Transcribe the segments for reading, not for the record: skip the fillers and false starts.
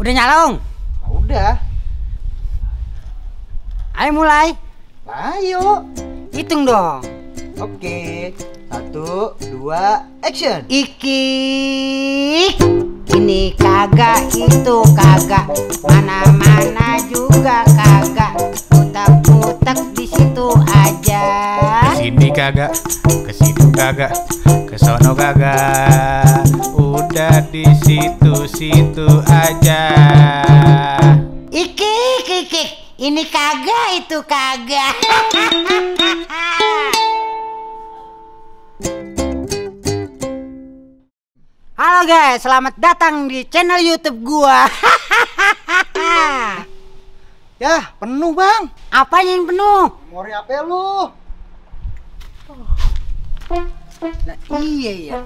Udah nyala, Ong? Udah. Ayo mulai. Ayo. Hitung dong. Oke. 1, 2, action. Ini kagak, itu kagak, mana-mana juga kagak, putak-putak di situ aja. Kesini kagak, ke situ kagak, ke sono kagak, udah di situ-situ aja. Ini kagak, itu kagak. Halo guys, selamat datang di channel YouTube gua. Yah, penuh bang. Apanya yang penuh? Memori HP lu. Nah, iya ya.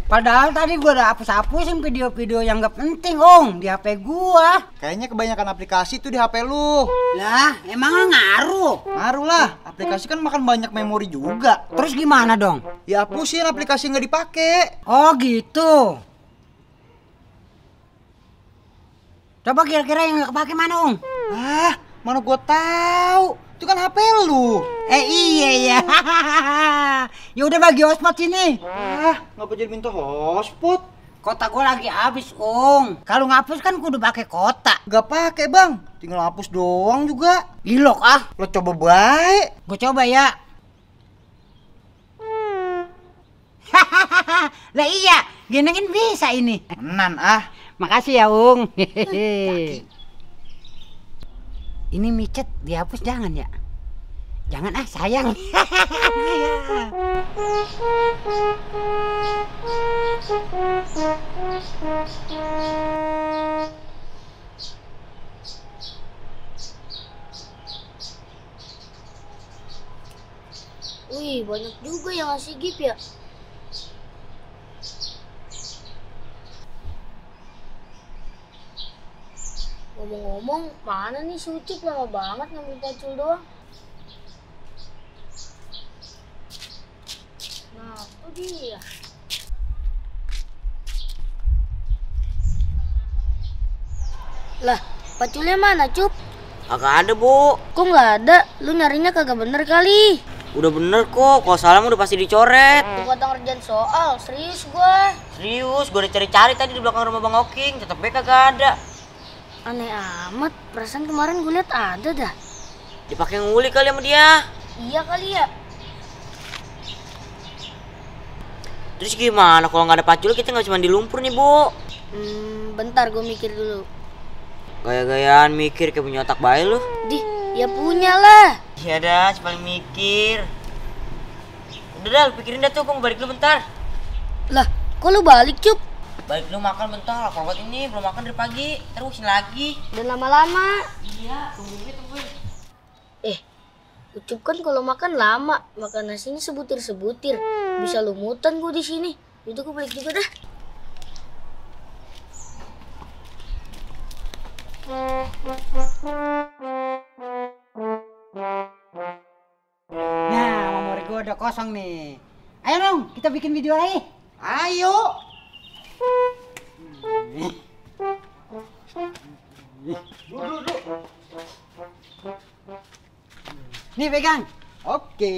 Padahal tadi gua udah hapus-hapusin video-video yang gak penting, Ong, di HP gua. Kayaknya kebanyakan aplikasi tuh di HP lu. Lah, emang ngaruh? Ngaruh lah, aplikasi kan makan banyak memori juga. Terus gimana dong? Ya hapusin aplikasi nggak dipakai. Oh gitu. Coba kira-kira yang gak kepake mana, Ong? Ah, mana gua tahu. Itu kan HP lu. Iya ya. Ya udah bagi hotspot sini. Ah, ngapa jadi minta hotspot? Kota gua lagi habis, Ong. Kalau ngapus kan kudu pakai kota. Gak pakai bang, tinggal hapus doang juga. Ilok ah. Lo coba baik. Gue coba ya. Lah iya, gini kan bisa ini. Menan ah. Makasih ya, Ung. Ini micet dihapus jangan ya? Jangan ah, sayang. Wih, banyak juga yang ngasih gift ya. Ngomong-ngomong, mana nih si Ucip lama banget ngambil pacul doang. Nah, itu dia. Lah, paculnya mana, Cup? Kagak ada, Bu. Kok nggak ada? Lu nyarinya kagak bener kali. Udah bener kok, kalau salah udah pasti dicoret. Dipotong ngerjain soal, serius gua. Serius, gue udah cari-cari tadi di belakang rumah Bang Oking, tetep be kagak ada. Aneh amat, perasaan kemarin gue liat ada dah. Dipakai ngulik kali sama dia. Iya kali ya. Terus gimana kalau nggak ada pacul kita nggak cuma di lumpur nih, Bu? Bentar gue mikir dulu. Gaya-gayaan mikir kayak punya otak bayi lu. Dih, ya punya lah. Iya dah, cuma mikir. Udah dah, lu pikirin dah tuh, gue mau balik dulu bentar. Lah, kok lu balik, Cup? Balik dulu makan bentar, lapar banget ini, belum makan dari pagi. Terusin lagi. Dan lama-lama. Iya, tungguin. Ucup kan kalau makan lama, makan nasinya sebutir-sebutir. Bisa lumutan gue di sini. Itu gue balik juga dah. Nah, memori gua udah kosong nih. Ayo dong, kita bikin video lagi. Ayo. Duduk. Nih pegang. Oke.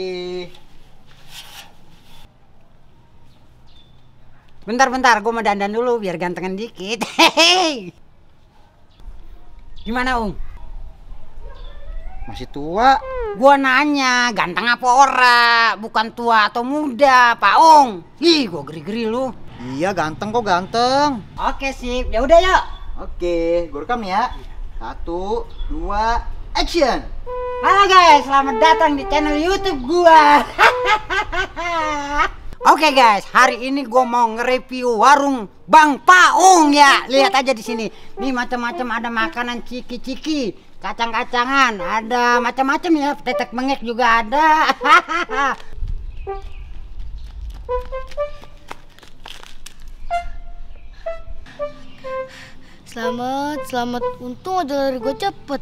Bentar, gua mau dandan dulu biar gantengan dikit. Hehehe. Gimana, Ung? Masih tua. Gua nanya, ganteng apa ora? Bukan tua atau muda, Pak Ung. Ih, gua geri-geri lu. Iya ganteng kok ganteng. Oke, sip. Ya udah, yuk. Oke, gue rekam nih ya. 1, 2, action. Halo guys, selamat datang di channel YouTube gua. Oke guys, hari ini gua mau nge-review warung Bang Paung ya. Lihat aja di sini. Nih macam-macam ada makanan ciki-ciki, kacang-kacangan, ada macam-macam ya. Tetek bengek juga ada. Selamat. Untung aja lari gue cepet.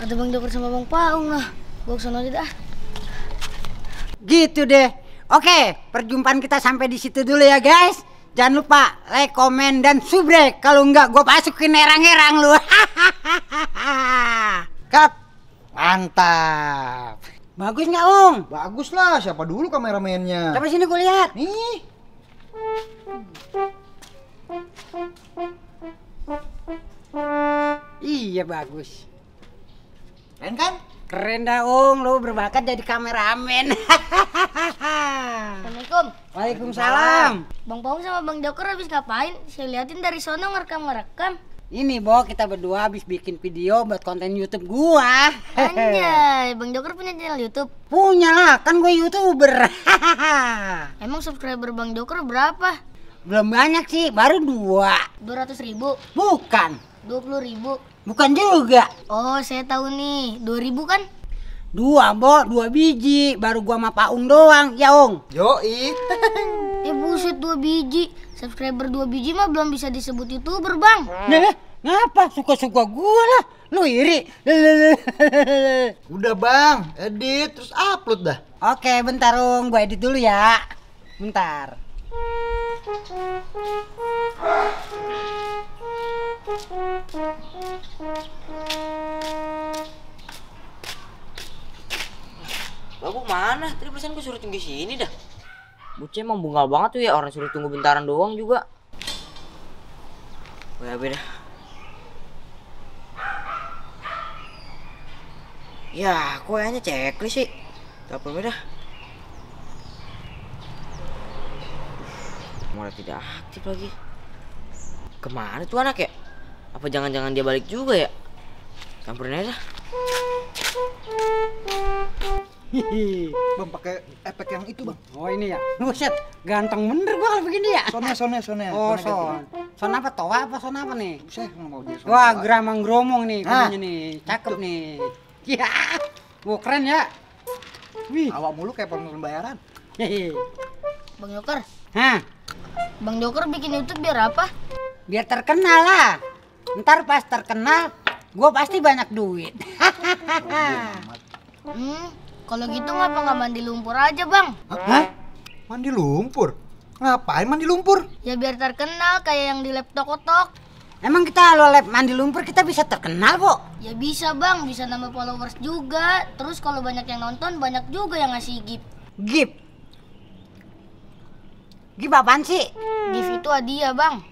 Ada Bang Joker sama Bang Paung lah. Gue kesana aja dah. Gitu deh. Oke, perjumpaan kita sampai di situ dulu ya guys. Jangan lupa like, komen, dan subrek. Kalau enggak gue masukin erang-erang lu. Cut. Mantap. Bagus nggak Ung? Bagus lah, siapa dulu kameramennya? Coba sini gue lihat. Nih. Iya bagus. Keren kan? Keren dah Ung, lu berbakat jadi kameramen. Assalamualaikum. Waalaikumsalam. Bang Paung sama Bang Joker habis ngapain? Saya liatin dari sono ngerekam. Ini Bo, kita berdua habis bikin video buat konten YouTube gua. Anjay, Bang Joker punya channel YouTube. Punya lah, kan gue YouTuber. Emang subscriber Bang Joker berapa? Belum banyak sih, baru 2. 200.000, Bukan. 20.000. Bukan juga. Oh, saya tahu nih. 2.000 kan? 2 Bo, 2 biji. Baru gua sama Pak Ung doang, ya Ung. Yoi. Buset 2 biji. Subscriber 2 biji mah belum bisa disebut YouTuber, Bang. Nah, ngapa? Suka-suka gua lah. Lu iri. Udah bang, edit terus upload dah. Oke, bentar Ung, gua edit dulu ya. Bentar. Babu mana? Tadi perasaan gue suruh tunggu sini dah. Bocah emang bungal banget tuh ya, orang suruh tunggu bentaran doang juga. Oh ya beda. Ya, kok kayaknya checklist sih. Telepon beda. Malah tidak aktif lagi. Kemana tuh anak ya? Apa jangan-jangan dia balik juga ya? Samperin aja dah. Bang pakai efek yang itu bang. Oh ini ya. Buset, ganteng bener gua kalau begini ya. Sonnya. Oh, son apa toa apa son apa nih? Saya nggak mau dia. Wah, geramang gromong nih Nah. punya nih. Cakep nih. Ya. Wah, keren ya. Wih. Awak mulu kayak pembayaran. Hehe. Bang Joker, Hah, Bang Joker bikin YouTube biar apa? biar terkenal lah. Ntar pas terkenal, gua pasti banyak duit. Kalau gitu ngapa nggak mandi lumpur aja, Bang? Hah? Mandi lumpur? Ngapain mandi lumpur? Ya biar terkenal kayak yang di laptop kotok. Emang kita lo lab mandi lumpur kita bisa terkenal, Bo? Ya bisa, Bang, bisa nambah followers juga. Terus kalau banyak yang nonton, banyak juga yang ngasih gift. Gift. Gift apaan sih? Gift itu hadiah, Bang.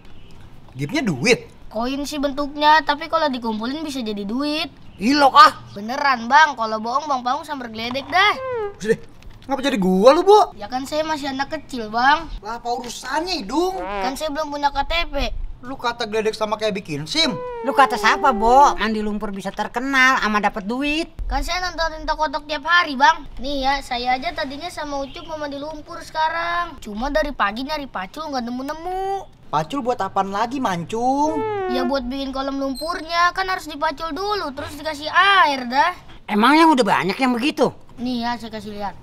Giftnya duit. Koin sih bentuknya, tapi kalau dikumpulin bisa jadi duit. Ilok ah. Beneran, Bang. Kalau bohong, Bang Paung sambar geledek dah. Sudah, ngapa jadi gua lu, Bu? Ya kan saya masih anak kecil, Bang. Lah, apa urusannya, Hidung? Kan saya belum punya KTP. Lu kata geledek sama kayak bikin SIM. Lu kata siapa, Bo? Mandi lumpur bisa terkenal sama dapat duit. Kan saya nontonin Tokotok tiap hari, Bang. Nih ya, saya aja tadinya sama Ucup mau mandi lumpur sekarang. Cuma dari pagi nyari pacul nggak nemu-nemu. Pacul buat apaan lagi, mancung? Ya buat bikin kolam lumpurnya, kan harus dipacul dulu, terus dikasih air dah. Emang yang udah banyak yang begitu? Nih ya, saya kasih lihat.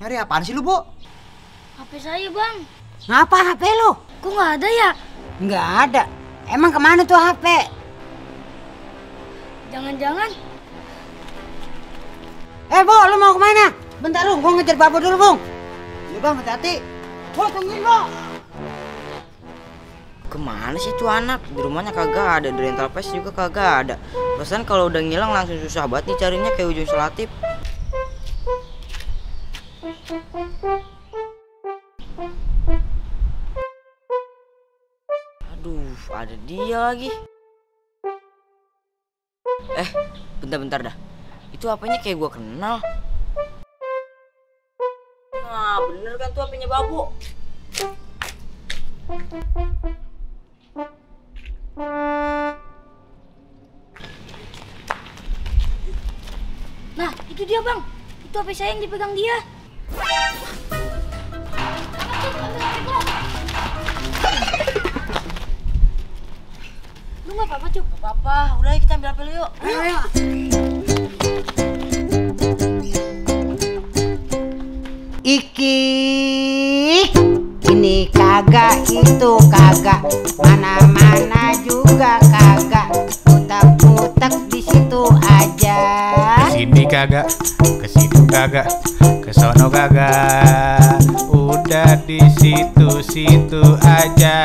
Nyari apaan sih lu, Bu? HP saya, Bang. Ngapa HP lu? Kok nggak ada ya? Nggak ada. Emang kemana tuh HP? Jangan-jangan. Bo, lu mau kemana? Bentar lu, gua ngejar Bapak dulu, Bung. Ya bang, hati-hati. Bo, tungguin, Bo. Kemana sih tuh anak? Di rumahnya kagak ada, di rental place juga kagak ada. Pesan kalau udah ngilang langsung susah banget dicarinya kayak ujung selotip. Aduh, ada dia lagi. Bentar dah. Itu apanya kayak gua kenal. Nah, bener kan tuh apanya Babu. Nah, itu dia, Bang. Itu HP saya yang dipegang dia. Lu nggak apa-apa, Cup? Gak apa-apa, udah kita ambil HP lu yuk. Ayo. Iki ini kagak, itu kagak, mana-mana juga kagak. kagak, ke sono kagak. Udah di situ-situ aja.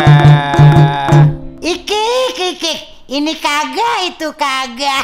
Iki, ini kagak, itu kagak.